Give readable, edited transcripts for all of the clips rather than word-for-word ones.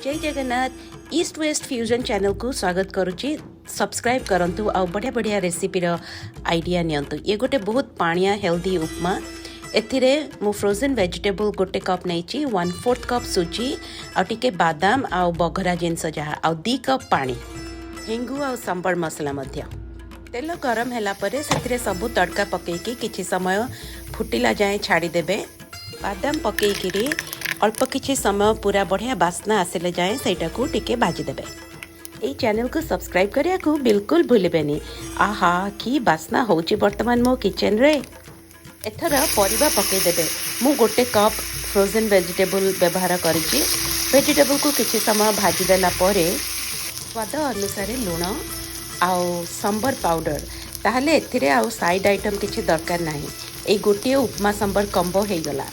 ଜୟ ଜଗନ୍ନାଥ। ଇଷ୍ଟ waste fusion ଚ୍ୟାନେଲକୁ ସ୍ୱାଗତ କରୁଛି। ସବସ୍କ୍ରାଇବ୍ କରନ୍ତୁ ଆଉ ବଢ଼ିଆ ବଢ଼ିଆ ରେସିପିର ଆଇଡ଼ିଆ ନିଅନ୍ତୁ। ଇଏ ଗୋଟେ ବହୁତ ପାଣିଆ ହେଲ୍ଦି ଉପମା। ଏଥିରେ ମୁଁ ଫ୍ରୋଜେନ୍ ଭେଜିଟେବୁଲ୍ ଗୋଟେ କପ୍ ନେଇଛି, 1/4 କପ୍ ସୁଜି ଆଉ ଟିକେ ବାଦାମ ଆଉ ବଘରା ଜିନିଷ ଯାହା, ଆଉ 2 କପ୍ ପାଣି, ହେଙ୍ଗୁ ଆଉ ସମ୍ବର ମସଲା ମଧ୍ୟ। ତେଲ ଗରମ ହେଲା ପରେ ସେଥିରେ ସବୁ ତଡ଼କା ପକାଇକି କିଛି ସମୟ ଫୁଟିଲା ଯାଏଁ ଛାଡ଼ିଦେବେ। ବାଦାମ ପକାଇକିରି ଅଳ୍ପ କିଛି ସମୟ ପୁରା ବଢ଼ିଆ ବାସ୍ନା ଆସିଲେ ଯାଏଁ ସେଇଟାକୁ ଟିକେ ଭାଜିଦେବେ। ଏଇ ଚ୍ୟାନେଲକୁ ସବସ୍କ୍ରାଇବ୍ କରିବାକୁ ବିଲକୁଲ ଭୁଲିବେନି। ଆହା, କି ବାସ୍ନା ହେଉଛି ବର୍ତ୍ତମାନ ମୋ କିଚେନରେ! ଏଥର ପରିବା ପକାଇଦେବେ। ମୁଁ ଗୋଟେ କପ୍ ଫ୍ରୋଜେନ୍ ଭେଜିଟେବୁଲ୍ ବ୍ୟବହାର କରିଛି। ଭେଜିଟେବୁଲ୍କୁ କିଛି ସମୟ ଭାଜିଦେଲା ପରେ ସ୍ୱାଦ ଅନୁସାରେ ଲୁଣ ଆଉ ସମ୍ବର ପାଉଡ଼ର। ତାହେଲେ ଏଥିରେ ଆଉ ସାଇଡ଼୍ ଆଇଟମ୍ କିଛି ଦରକାର ନାହିଁ। ଏଇ ଗୋଟିଏ ଉପମା ସମ୍ବର କମ୍ବୋ ହେଇଗଲା।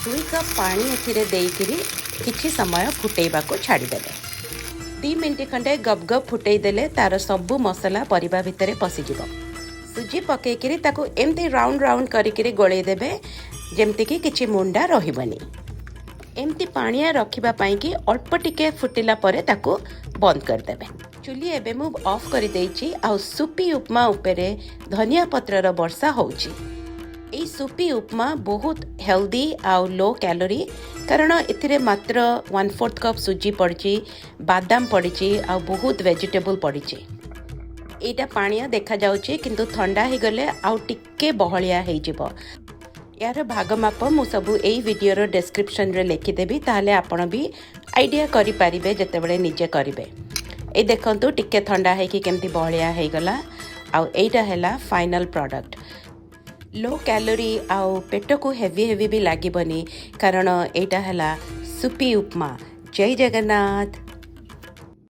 2 କପ୍ ପାଣି ଏଥିରେ ଦେଇକିରି କିଛି ସମୟ ଫୁଟେଇବାକୁ ଛାଡ଼ିଦେବେ। 2 ମିନିଟ୍ ଖଣ୍ଡେ ଗପ୍ ଗପ୍ ଫୁଟେଇ ଦେଲେ ତାର ସବୁ ମସଲା ପରିବା ଭିତରେ ପଶିଯିବ। ସୁଜି ପକେଇକିରି ତାକୁ ଏମିତି ରାଉଣ୍ଡ ରାଉଣ୍ଡ କରିକିରି ଗୋଳେଇ ଦେବେ, ଯେମିତିକି କିଛି ମୁଣ୍ଡା ରହିବନି। ଏମିତି ପାଣିଆ ରଖିବା ପାଇଁକି ଅଳ୍ପ ଟିକେ ଫୁଟିଲା ପରେ ତାକୁ ବନ୍ଦ କରିଦେବେ। ଚୁଲି ଏବେ ମୁଁ ଅଫ୍ କରିଦେଇଛି ଆଉ ସୁପି ଉପମା ଉପରେ ଧନିଆ ପତ୍ରର ବର୍ଷା ହେଉଛି। ଏଇ ସୁପି ଉପମା ବହୁତ ହେଲ୍ଦି ଆଉ ଲୋ କ୍ୟାଲୋରି, କାରଣ ଏଥିରେ ମାତ୍ର 1/4 କପ୍ ସୁଜି ପଡ଼ିଛି, ବାଦାମ ପଡ଼ିଛି ଆଉ ବହୁତ ଭେଜିଟେବୁଲ୍ ପଡ଼ିଛି। ଏଇଟା ପାଣିଆ ଦେଖାଯାଉଛି, କିନ୍ତୁ ଥଣ୍ଡା ହେଇଗଲେ ଆଉ ଟିକେ ବହଳିଆ ହେଇଯିବ। ଏହାର ଭାଗ ମାପ ମୁଁ ସବୁ ଏଇ ଭିଡ଼ିଓର ଡେସ୍କ୍ରିପସନ୍ରେ ଲେଖିଦେବି। ତାହେଲେ ଆପଣ ବି ଆଇଡ଼ିଆ କରିପାରିବେ ଯେତେବେଳେ ନିଜେ କରିବେ। ଏଇ ଦେଖନ୍ତୁ, ଟିକେ ଥଣ୍ଡା ହେଇକି କେମିତି ବହଳିଆ ହେଇଗଲା। ଆଉ ଏଇଟା ହେଲା ଫାଇନାଲ୍ ପ୍ରଡ଼କ୍ଟ। ଲୋ କ୍ୟାଲୋରି ଆଉ ପେଟକୁ ହେଭି ହେଭି ବି ଲାଗିବନି, କାରଣ ଏଇଟା ହେଲା ସୁପି ଉପମା। ଜୟ ଜଗନ୍ନାଥ।